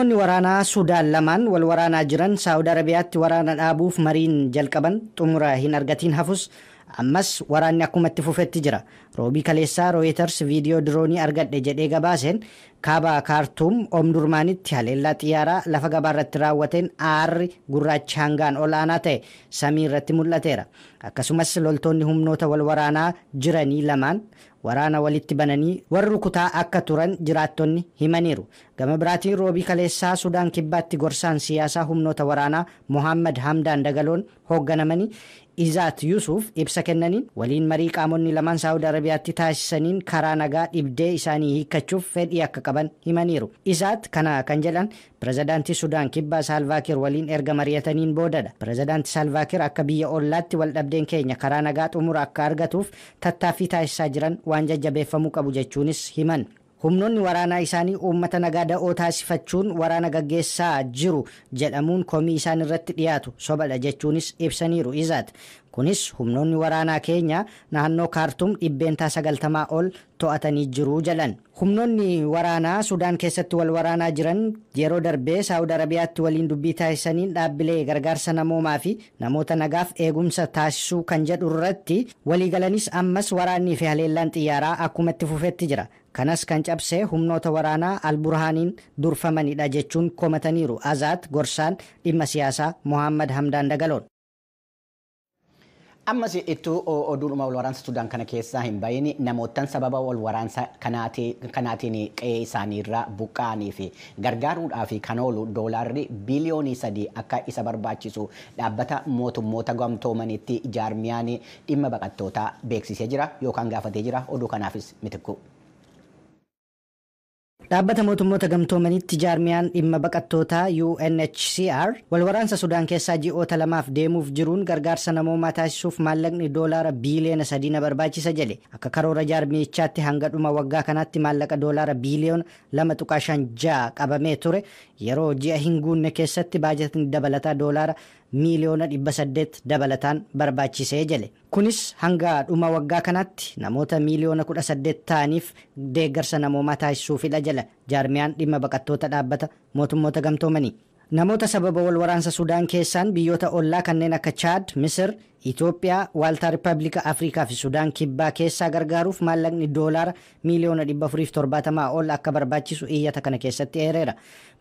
Humnoonni waraanaa Sudaan lamaan wal waraanaa jiran Saawud Arabiyaatti waraana dhaabuuf mariin jalqaban xumura hin argatiin hafus, ammas waraanni akkuma itti fufetti jira. Roobii kaleessaa Reuters viidiyoo diroonii argadhe jedhee gabaaseen, kaaba Kaartuum Omdurmaanitti haleellaa xiyyaaraa lafa gabaarratti raawwateen aarri gurraachi hangaan ol aanaa ta'e samii irratti mul'ateera. Akkasumas loltoonni humnoota wal waraanaa jiranii lamaan waraana walitti bananii warri rukutaa akka turan jiraattonni himaniiru. Gama biraatiin, roobii kaleessaa Sudaan Kibbaatti gorsaan siyaasaa humnoota waraanaa Mohammad Hamdaan Dagaloon hoogganamanii Izaat Yusuf ibsa kennaniin, waliin marii qaamonni lamaan Saawud Arabiyaatti taasisaniin karaa nagaa dhibdee isaanii hiikkachuuf fedhii akka qaban himaniiru. Izaat kana kan jedhan pirezidaantii Sudaan Kibbaa Saalvaakiir waliin erga mari'ataniin boodadha. Pirezidaantii Saalvaakiir akka biyya ollaatti wal dhabdeen keenya karaa nagaa xumura akka argatuuf tattaaffii taasisaa jiran waan jajjabeeffamuu qabu jechuunis himan. Humnoonni waraanaa isaanii uummata nagaa da'oo taasifachuun waraana gaggeessaa jiru jedhamuun komii isaan irratti dhiyaatu sobadha jechuunis ibsaniiru Izaat. Kunis humnoonni waraanaa keenya naannoo Kaartum 90% ol to'atanii jiru jedhan. Humnoonni waraanaa Sudaan keessatti wal waraanaa jiran yeroo darbee Saawud Arabiyaatti waliin dubbii taasisaniin dhaabbilee gargaarsa namoomaa fi namoota nagaaf eegumsa taasisuu kan jedhu irratti waliigalanis, ammas waraannii fi haleellaan xiyyaaraa akkuma itti fufetti jira. Kanas kan cabse humnoota waraanaa Alburhaaniin durfamanidha jechuun komataniiru Azaat gorsaan dhimma siyaasaa Mohammad Hamdaan Dagaloon. Ammas ittuu oduudhuma wal waraansa Sudaan kana keessaa hin bahin, namoottan sababa wal waraansa kanaatiin qe'ee isaaniirraa buqqa'anii fi gargaaruudhaaf kan oolu doolaarri biliyoonii 3 akka isa barbaachisu Dhaabbata Mootummoota Gamtoomanitti jaarmiyaan dhimma baqattootaa beeksisee jira yookaan gaafatee jira. Oduu kanaafis Mitikku. Dhaabbata Mootummoota Gamtoomanitti jaarmiyaan dhimma baqattootaa UNHCR wal waraansa Sudaan keessaa ji'oota 2f deemuuf jiruun gargaarsa namoomaa taasisuuf maallaqni doolaara biiliyoona 3 na barbaachisa jedhe. Akka karoora jaarmiyichaatti hanga dhuma waggaa kanaatti maallaqa doolaara biliyoona 2.56 qabamee ture yeroo ji'a hin guunne keessatti baajatni dabalataa doolaara miiliyoona 800 dabalataan barbaachisee jedhe. Kunis hanga dhuma waggaa kanaatti namoota miiliyoona 18 ta'aniif deeggarsa namoomaa taasisuufidha jedha jaarmiyaan dhimma baqattoota Dhaabbata Mootummoota Gamtoomanii. Namoota sababa wal waraansa Sudaan keessaan biyyoota ollaa kanneen akka Chaad, Misir, Itoophiyaa, Waaltaa Riippaabilika Afrikaa fi Sudaan Kibbaa keessaa gargaaruuf maallaqni doolaara miiliyoona 470 ol akka barbaachisu iyyata kana keessatti eereera.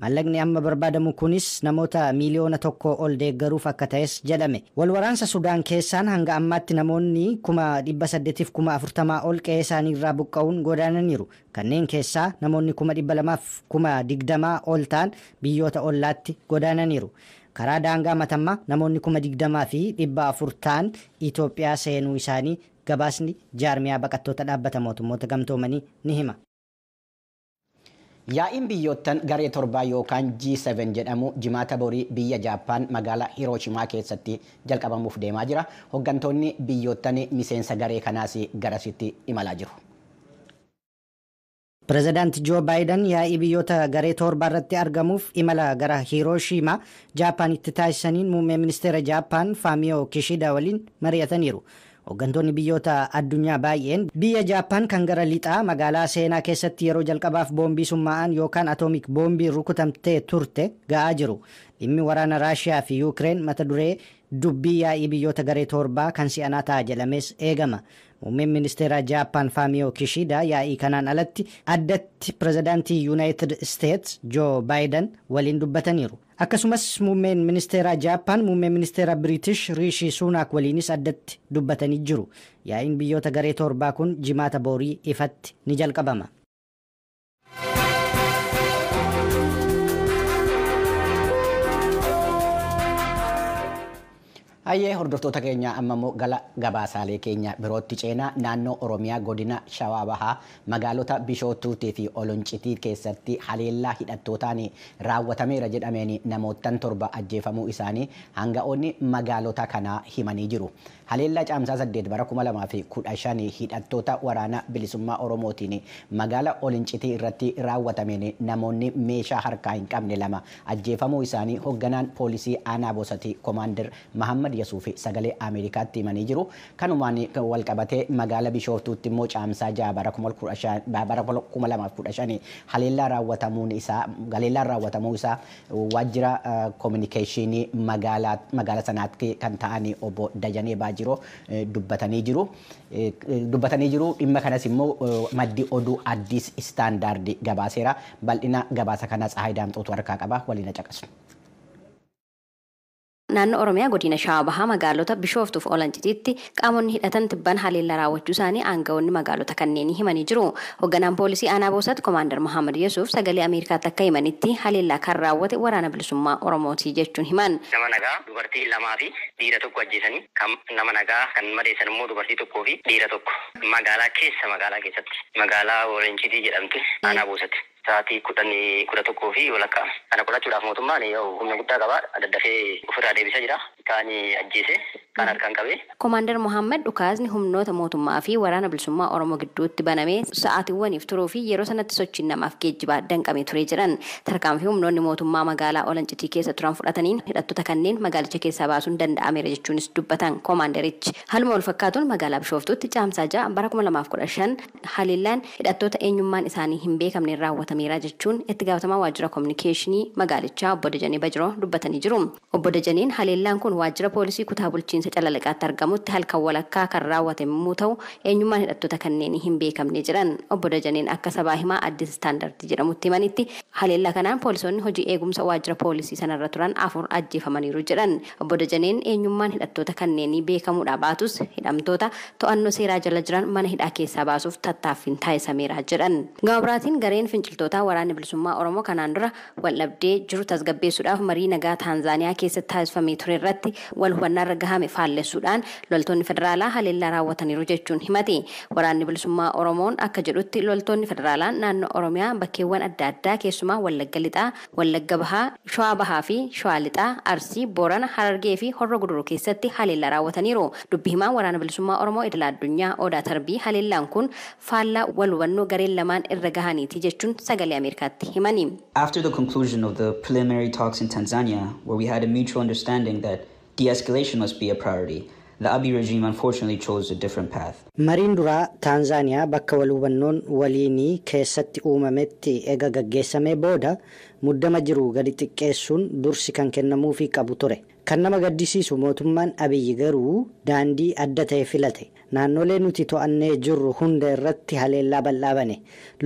Maallaqni amma barbaadamu kunis namoota miiliyoona 1 ol deeggaruuf akka ta'es jedhame. Wal waraansa Sudaan keessaan hanga ammaatti namoonni 840,000 ol qe'ee isaanii irraa buqqa'uun godaananiiru. Kanneen keessaa namoonni 220,000 ol ta'an biyyoota ollaatti godaananiiru. Karaa daangaa Matammaa namoonni 20,400 ta'an Itoophiyaa seenuu isaanii gabaasni jaarmiyaa baqattoota Dhaabbata Mootummoota Gamtoomanii ni hima. Yaa'iin biyyoottan garee torbaa yookaan G7 jedhamu Jimaata borii biyya Jaappaan magaalaa Hirooshimaa keessatti jalqabamuuf deemaa jira. Hooggantoonni biyyoottan miseensa garee kanaas garasitti imalaa jiru. Pireezidaanti Joo Baayiden yaa'ii biyyoota garee torbaa irratti argamuuf imala gara Hirooshimaa Jaapaanitti taasisaniin muummee ministeera Jaappaan Faamiyoo Kishida waliin mari'ataniiru. Hooggantoonni biyyoota addunyaa baay'een biyya Jaappaan kan gara lixaa magaalaa seenaa keessatti yeroo jalqabaaf boombii summaa'aan yookaan atoomik boombii rukutamtee turte ga'aa jiru. Dhimmi waraana Raashiyaa fi Yuukireen mata duree dubbii yaa'ii biyyoota garee torbaa kan si'anaa ta'a jedhamees eegama. Muummeen ministeera Jaappaan Faamiyoo Kishida yaa'ii kanaan alatti addatti pirezidaantii Yuunaayitid Isteets Joo Baayiden waliin dubbataniiru. Akkasumas muummeen ministeera Jaappaan muummee ministeera Biriitish Riishi Suunaak waliinis addatti dubbatanii jiru. Yaa'iin biyyoota garee torbaa kun Jimaata boorii ifatti ni jalqabama. Hayyee, hordoftoota keenya, amma immoo gara gabaasaalee keenya birootti ceenaa. Naannoo Oromiyaa godina Shawaa Bahaa magaalota Bishooftuutii fi Oloncitii keessatti haleellaa hidhattootaan raawwatameera jedhameen namoottan torba ajjeefamuu isaanii hanga'oonni magaalota kanaa himanii jiru. Haleellaa Caamsaa 8 bara 2015 hidhattoota Waraana Bilisummaa Oromootiin magaala Olincitii irratti raawwatameen namoonni meeshaa harkaa hin qabne lama ajjeefamuu isaanii hoogganaan poolisii aanaa Bosatii Komaander Mahammad Yesuuf sagalee Ameerikaatti himanii jiru. Kanumaan wal qabatee magaalaa Bishooftuutti immoo caamsaa 6 bara 2015 haleellaa raawwatamuun isaa haleellaan raawwatamuu isaa waajjira koominikeeshinii magaalaa sanaatti kan ta'an obbo Dajanee Baajiroo dubbatanii jiru. Dubbatanii jiru. Dhimma kanas immoo maddi oduu Addis Standard gabaaseera. Bal'ina gabaasa kanaa Tsahaay Daamxootu harkaa qaba. Waliin caqasu. Naannoo Oromiyaa godina Shawaa Bahaa magaalota Bishooftuuf Olancitiitti qaamonni hidhatan tibban haleellaa raawwachuu isaanii aangawoonni magaalota kanneenii himanii jiru. Hoogganaan poolisii aanaa Boosatti Komaander Mohaammed Yesuuf sagalee Ameerikaatti akka himanitti haleellaa kan raawwate waraana bilisummaa Oromooti jechuun himan. Nama nagaa dubartii lamaa fi dhiira tokko ajjeesanii kan nama nagaa kan madeessan immoo dubartii tokkoo fi dhiira tokko magaalaa keessa magaalaa keessatti magaalaa Olancitii jedhamti aanaa Boosatti. Sa'aatii kudhanii 11:30 kana qolachuudhaaf mootummaan humna guddaa qaba. Daddafee ofirraa deebisaa jira. Kaan ajjeese kaan harkaan qabee. Komaander Mohaammed dhukaasni humnoota mootummaa fi waraana bilisummaa Oromoo gidduutti banamee sa'aatiiwwaniif turuu fi yeroo sanatti sochiin namaaf geejjibaa danqamee ture jedhan. Tarkaanfii humnoonni mootummaa magaalaa Olancitii keessa turan fudhataniin hidhattoota kanneen magaalicha keessaa baasuun danda'ameera jechuunis dubbatan koomaanderichi. Haaluma wal fakkaatuun magaalaa Bishooftuutti caamsaa 6 bara 2015 haleellaan hidhattoota eenyummaan isaanii hin beekamneen raawwatameera jechuun itti gaafatamaa waajjira koominikeeshinii magaalichaa obbo Dajanee Bajiroo dubbatanii jiru. Obbo Dajaneen haleellaan kun waajjira poolisii kutaa bulchiinsa Calalaqaatti argamutti halkan walakkaa kan raawwate yommuu ta'u eenyummaan hidhattoota kanneenii hin beekamne jedhan. Obbo Dajaneen akka sabaa himaa Addis Standard jedhamutti himanitti haleellaa kanaan poolisoonni hojii eegumsa waajjira poolisii sanarra turan 4 ajjeefamaniiru jedhan. Obbo Dajaneen eenyummaan hidhattoota kanneenii beekamuudhaa baatus hidhamtoota to'annoo seeraa jala jiran mana hidhaa keessaa baasuuf tattaaffiin taasisameera jedhan. Gama biraatiin gareen finciltootaa waraanni bilisummaa Oromoo kanaan dura waldhabdee jiru tasgabbeessuudhaaf marii nagaa Taanzaaniyaa keessatti taasifamee ture irratti wal hubannaarra gahame faallessuudhaan loltoonni federaalaa haleellaa raawwataniiru jechuun himate. Waraanni bilisummaa Oromoon akka jedhutti loltoonni federaalaa naannoo Oromiyaa bakkeewwan adda addaa keessumaa Wallagga Lixaa, Wallagga Bahaa, Shawaa Bahaa fi Shawaa Lixaa, Arsii, Boorana, Harargee fi Horro Guduruu keessatti haleellaa raawwataniiru. Dubbi himaan waraana bilisummaa Oromoo idil addunyaa Odaa Tarbii haleellaan kun faallaa wal hubannoo gareen lamaan irra gahaniiti jechuun sagalee Ameerikaatti himani. After the conclusion of the preliminary talks in Tanzania, where we had a mutual understanding that de-escalation must be a priority, the Abiy regime unfortunately chose a different path. Mariin duraa Taanzaaniyaa bakka wal hubannoon waliinii keessatti uumametti ega gaggeessamee booda muddama jiru gadi xiqqeessuun dursi kan kennamuufii qabu ture. Kan nama gaddisiisu mootummaan Abiyyi garuu daandii adda ta'e filate. Naannolee nuti to'annee jirru hunda irratti haleellaa bal'aa bane.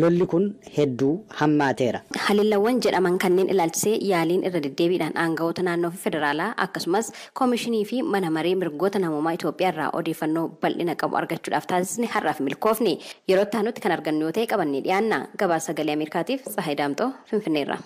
Lolli kun hedduu hammaateera. Haleellawwan jedhaman kanneen ilaalchisee yaaliin irra deddeebiidhaan aangawoota naannoo fi federaalaa akkasumas koomishinii fi mana maree mirgoota namoomaa Itoophiyaa irraa odeeffannoo bal'ina qabu argachuudhaaf taasisne har'aaf milkoofne. Yeroo itti aanutti kan argannu yoo ta'e qabannee dhiyaanna. Gabaasa sagalee Ameerikaatiif Tsahaay Daamxoo Finfinneerra.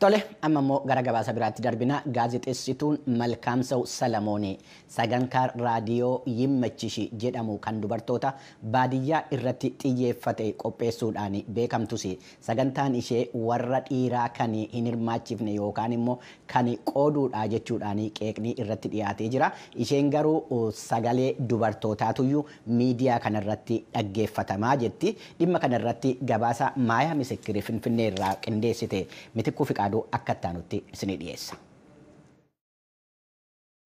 Tole amma immoo gara gabaasa biraatti darbina. Gaazexeessituun Malkaamsaw Salamoonee sagantaa raadiyoo Yimmachishi jedhamu kan dubartoota baadiyyaa irratti xiyyeeffate qopheessuudhaan beekamtus sagantaan ishee warra dhiiraa kan hin hirmaachifne yookaan immoo kan qooduudha jechuudhaan qeeqni irratti dhiyaatee jira. Isheen garuu sagalee dubartootaatuyyuu miidiyaa kanarratti dhaggeeffatamaa jetti. Dhimma kanarratti gabaasa Maayaa Misikirii Finfinnee irraa qindeessite Mitikkuu Fiqaaduu akka itti isinii dhiyeessa.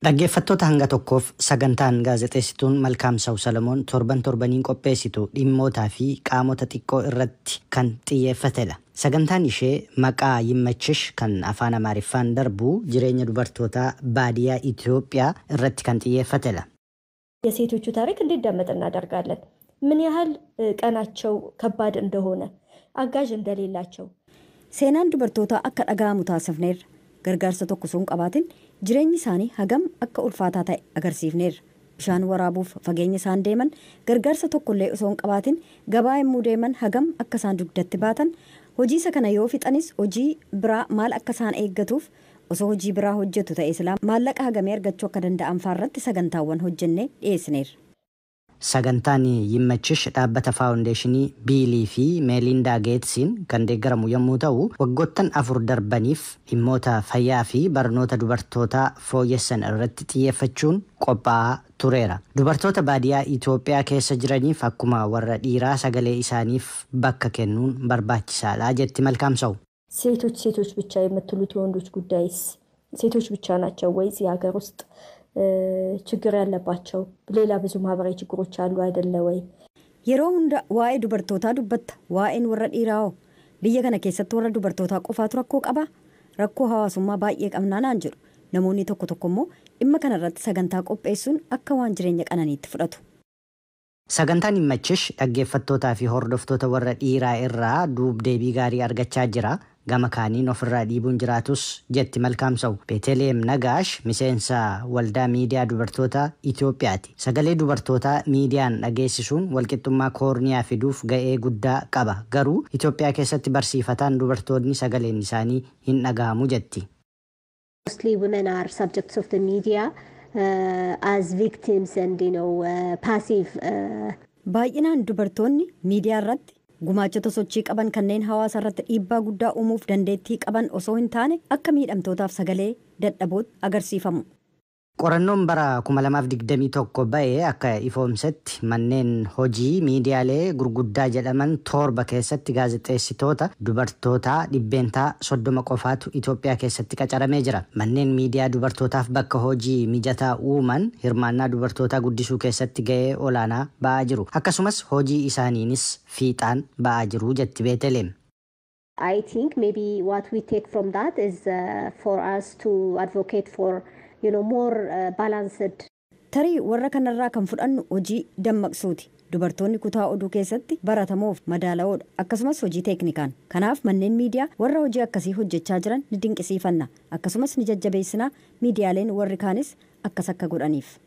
Dhaggeeffattoota hanga tokkoof sagantaan gaazexeessituun Malkaamsaw Salamoon torban torbaniin qopheessitu dhimmootaa fi qaamota xiqqoo irratti kan xiyyeeffatedha. Sagantaan ishee maqaa Yimmachish kan afaan Amaariffaan darbu jireenya dubartootaa baadiyyaa Itoophiyaa irratti kan xiyyeeffatedha. የሴቶቹ ታሪክ እንዲዳመጥ እናደርጋለን። ምን ያህል ቀናቸው ከባድ እንደሆነ፣ አጋዥ እንደሌላቸው Seenaan dubartootaa akka dhaga'amu taasifneerra. Gargaarsa tokko osoo hin qabaatin jireenyi isaanii hagam akka ulfaataa ta'e agarsiifneerra. Bishaan waraabuuf fageenya isaan deeman, gargaarsa tokkollee osoo hin qabaatin gabaa yommuu deeman hagam akka isaan dugdatti baatan, hojii isa kana yoo fixanis hojii biraa maal akka isaan eeggatuuf osoo hojii biraa hojjetu ta'e silaa maallaqa hagamee argachuu akka danda'an faarratti sagantaawwan hojjennee dhiyeessineerra. Sagantaan Yimmachish dhaabbata faawundeeshinii Biilii fi Meelindaa Geetsiin kan deeggaramu yommuu ta'u waggoottan 4 darbaniif dhimmoota fayyaa fi barnoota dubartootaa fooyyessan irratti xiyyeeffachuun qophaa'aa tureera. Dubartoota baadiyyaa Itoophiyaa keessa jiraniif akkuma warra dhiiraa sagalee isaaniif bakka kennuun barbaachisaadha jetti Malkaamsaw. ሴቶች ሴቶች ብቻ የምትሉት የወንዶች ጉዳይስ ሴቶች ብቻ ናቸው ወይ እዚህ ሀገር ውስጥ ችግር ያለባቸው? ሌላ ብዙ ማህበራዊ ችግሮች አሉ አይደለ ወይ? Yeroo hunda waa'ee dubartootaa dubbatta. Waa'een warra dhiiraa hoo? Biyya kana keessatti warra dubartootaa qofaatu rakkoo qabaa? Rakkoo hawaasummaa baay'ee qabnaa naan jedhu. Namoonni tokko tokko immoo dhimma kanarratti sagantaa qopheessuun akka waan jireenya qananiitti fudhatu. Sagantaan Himmachish dhaggeeffattootaa fi hordoftoota warra dhiiraa irraa duub deebii gaarii argachaa jira. Gama kaaniin ofirraa dhiibuun jiraatus jetti Malkaamsa'u. Beeteleem Nagaash miseensa waldaa miidiyaa dubartoota Itoophiyaati. Sagalee dubartootaa miidiyaan dhageessisuun walqixxummaa koorniyaa fiduuf ga'ee guddaa qaba. Garuu Itoophiyaa keessatti barsiifataan dubartoonni sagaleen isaanii hin dhagahamu jetti. Mostly women are subjects of the media as victims and passive. Baay'inaan dubartoonni miidiyaa irratti gumaachota sochii qaban kanneen hawaasa irratti dhiibbaa guddaa uumuuf dandeettii qaban osoo hin taane akka miidhamtootaaf sagalee dadhabootti agarsiifamu. Qorannoon bara 2021 ba'e akka ifoomsetti manneen hojii miidiyaalee gurguddaa jedhaman torba keessatti gaazexeessitoota dubartootaa 30% qofaatu Itoophiyaa keessatti qacaramee jira. Manneen miidiyaa dubartootaaf bakka hojii mijataa uuman hirmaannaa dubartootaa guddisuu keessatti ga'ee olaanaa ba'aa jiru. Akkasumas hojii isaaniinis fiixaan ba'aa jiru jetti Beeteleem. I think maybe what we take from that is for us to advocate for more balanced. Tarii warra kanarraa kan fudhannu hojii dammaqsuuti. Dubartoonni kutaa oduu keessatti baratamoof madaala'oodha. Akkasumas hojii teeknikaan. Kanaaf manneen miidiyaa warra hojii akkasii hojjechaa jiran ni dinqisiifanna. Akkasumas ni jajjabeessinaa, miidiyaaleen warri kaanis akkas akka godhaniif.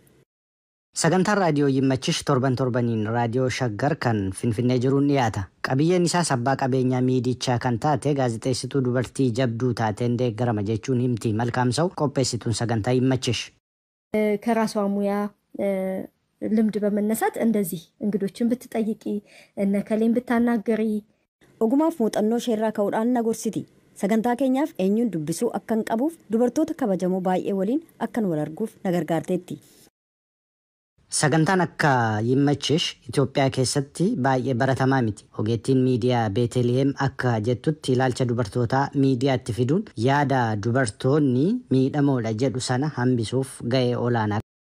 Sagantaan raadiyoo Yimmachish torban torbaniin raadiyoo Shaggar kan Finfinnee jiruun dhiyaata. Qabiyyeen isaas abbaa qabeenyaa miidichaa kan taate gaazexeessituu dubartii jabduu taateen deeggarama jechuun himti Malkaamsa'u qopheessituun sagantaa Yimmachish. ከራሷ ሙያ ልምድ በመነሳት እንደዚህ እንግዶችን ብትጠይቂ እነከሌን ብታናገሪ Ogumaaf muuxannoo isheerraa ka'uudhaan na gorsiti. Sagantaa keenyaaf eenyuun dubbisuu akkan qabuuf dubartoota kabajamoo baay'ee waliin akkan wal arguuf na gargaarteetti. Sagantaan akka Yimmachish Itoophiyaa keessatti baay'ee baratamaa miti. Ogeettiin miidiyaa Beeteliheem akka jettutti ilaalcha dubartootaa miidiyaatti fiduun yaada dubartoonni miidhamoodha jedhu sana hambisuuf ga'ee olaanaa